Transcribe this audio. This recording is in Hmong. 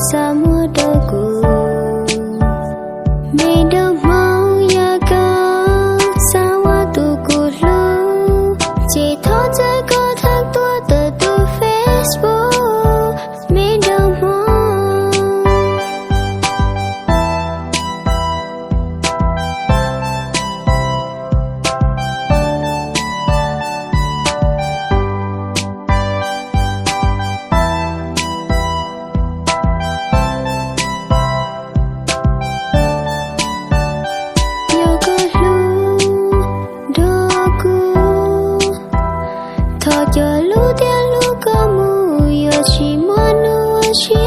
xa muag rau kuv. Me nraug Hmoob, yog koj xav ua tus kuv hlub, ces thov txhawb koj thaij tuaj ntawm tus Facebook, me nraug Hmoob. Yog koj hlub nrog kuv, thov cov lus tias hlub koj mus, yuav tsis muaj hnub ua si.